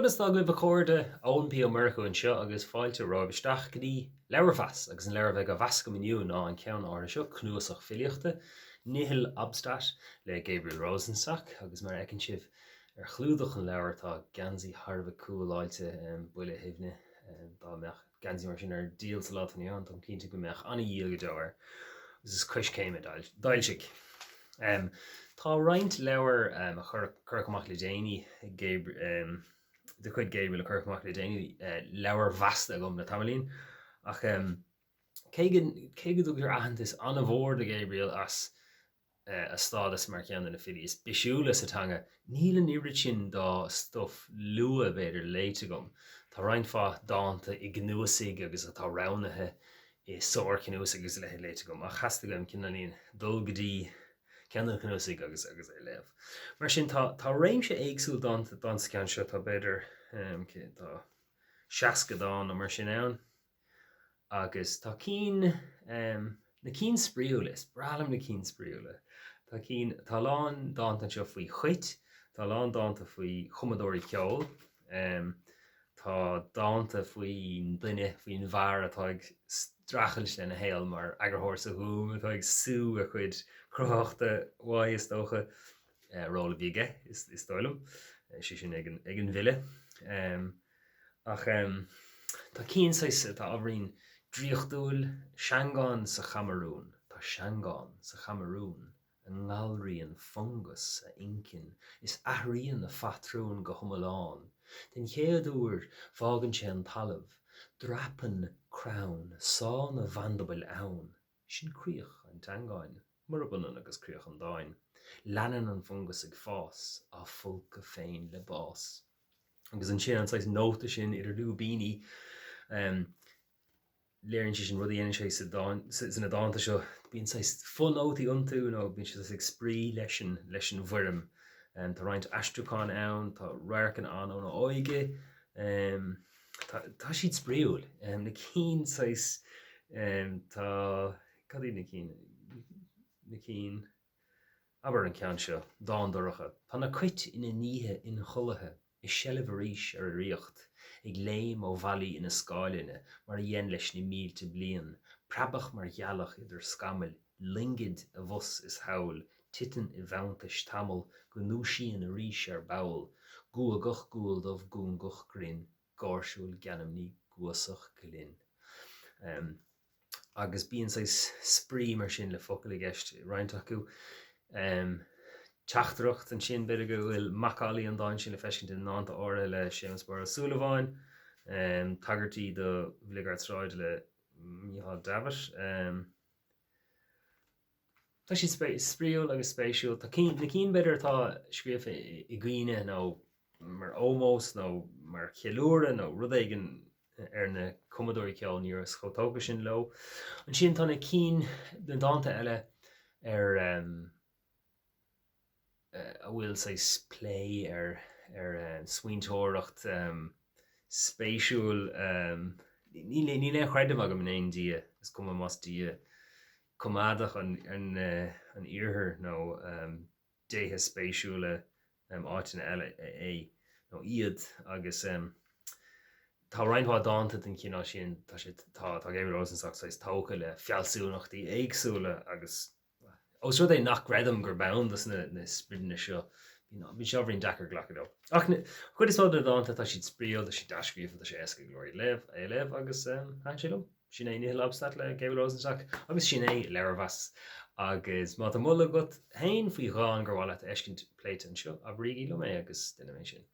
Conas tá agaibh a chairde? Eoin P Ó Murchú anseo agus fáilte romhaibh isteach go dtí Leabharmheas agus an leabhar a bheidh á mheas agam inniu ná an ceann áirithe seo, cnuasach filíochta, Nihil Obstat le Gabriel Rosenstock agus mar a fheiceann sibh ar chlúdach an leabhair tá geansaí thar a bheith cúláilte, buile shuaimhne, dá mbeadh geansaí mar sin ar díol sa lá atá inniu ann, táim cinnte go mbeadh an-dhíol go deo air. Agus is Coiscéim a d'fhoilsigh. Tá roinnt leabhar a cuireadh amach le déanaí de chuid Gabriel a cuireadh amach le déanaí, leabharmheasta agam le tamaillín, ach cé go dtugtar aitheantas an-mhór do Gabriel as a stádas mar cheann de na filí is bisiúla sa teanga. Níl an oiread sin dá stuif luath, b'fhéidir, léite agam. Tá roinnt mhaith dánta i gcnuasaigh agus atá roghnaithe i sárchnuasaigh agus a leithéid léite agam, ach theastaigh uaim cineáilín dul go dtí ceann de na cnuasaigh agus agus é a léamh. Mar sin, tá tá réimse éagsúil dánta dán sa cheann seo, tá b'fhéidir, tá 60 dán nó mar sin ann. Agus tá cinn, na cinn spraíúla, is breá liom na cinn spraíúla. Tá cinn, tá a lán dánta anseo faoi chait, tá a lán dánta faoi chumadóirí ceoil, tá dánta faoin duine, faoin bhfear atá ag streachailt lena shaol mar eagarthóir sa Ghúm, atá ag sú a chuid cruthaitheachta uaidh, is dócha, ról a bhí aige, is dóigh liom, sé sin ag an bhfile. Ach tá cinn saghas atá ábhairín draíochtúil, seangán sa Chamarún, tá seangán sa Chamarún a ngalraíonn fungas a inchinn is athraíonn a phatrún go hiomlán. Den chéad uair fágann sé an talamh, dreapann crann, sánn a mhandabail ann. Sin críoch an tseangáin, murab ionann agus críoch an dáin. Leanann an fungas ag fás, á folcadh féin le bás. Agus ansin an saghas nóta sin idir lúibíní, léiríonn sé sin rud a dhéanann sé sa dán, sna dánta seo, bíonn saghas fonótaí iontu nó bíonn sé saghas ag spraoi leis an, leis an bhfoirm. Tá roinnt aistriúchán ann, tá radharcanna ann óna óige, tá, tá siad spraíúil. Na cinn saghas, tá, cad iad na cinn, na cinn. Abair an ceann seo, dán dorcha. Tá na cait ina ndíithe inchollaithe, i seilbh arís ar a ríocht, ag léim ó bhallaí ina scáileanna mar a dhein leis na mílte bliain, preabadh mar ghealach idir scamaill, loingid abhus is thall, titeann i bhfanntais tamall go ndúisíonn arís ar ball, guagach gualdubh gúngach grinn, gáirsiúil geanmnaí guasach glinn. Agus bíonn saghas spraoi mar sin le focail i gceist i roinnt acu. Teachtaireacht ansin, b'fhéidir go bhfuil macallaí an dáin sin le feiscint i ndánta áirithe le Séamus Barra Ó Súilleabháin, tagairtí do bhligeaird sráide le Micheál Davitt. Tá siad spraíúil agus spéisiúil. Tá cinn, na cinn b'fhéidir atá scríofa i gcuimhne nó mar ómós nó mar cheiliúradh nó rud éigin ar na cumadóirí ceoil, ní rabhas chomh tógtha sin leo. Ansin tá na cinn, na dánta eile ar a bhfuil saghas plé ar ar smaointeoireacht spéisiúil. Níl níl aon chreideamh agam in aon Dia, is cuma más Dia coimeádach an an iarthair nó déithe spéisiúla áiteanna eile é nó iad agus tá roinnt mhaith dánta den chineál sin, tá sé tá tá Gabriel Rosenstock saghas tógtha le fealsúnachtaí éagsúla agus ós rud é nach gcreidim gurb ann dos na na sprideanna seo, bíonn sé ábhairín deacair glacadh leo. Ach an chuid is mó de na dánta tá siad spraíúil, tá siad dea-scríofa, tá sé éasca go leor iad léamh, é a léamh agus thaitin sé liom. Sin é Nihil Obstat le Gabriel Rosenstock agus sin é Leabharmheas. Agus má tá moladh agat féin faoi dhán gur mhaith leat a fheiscint pléite anseo, abraígí liom é agus déanfaidh mé sin.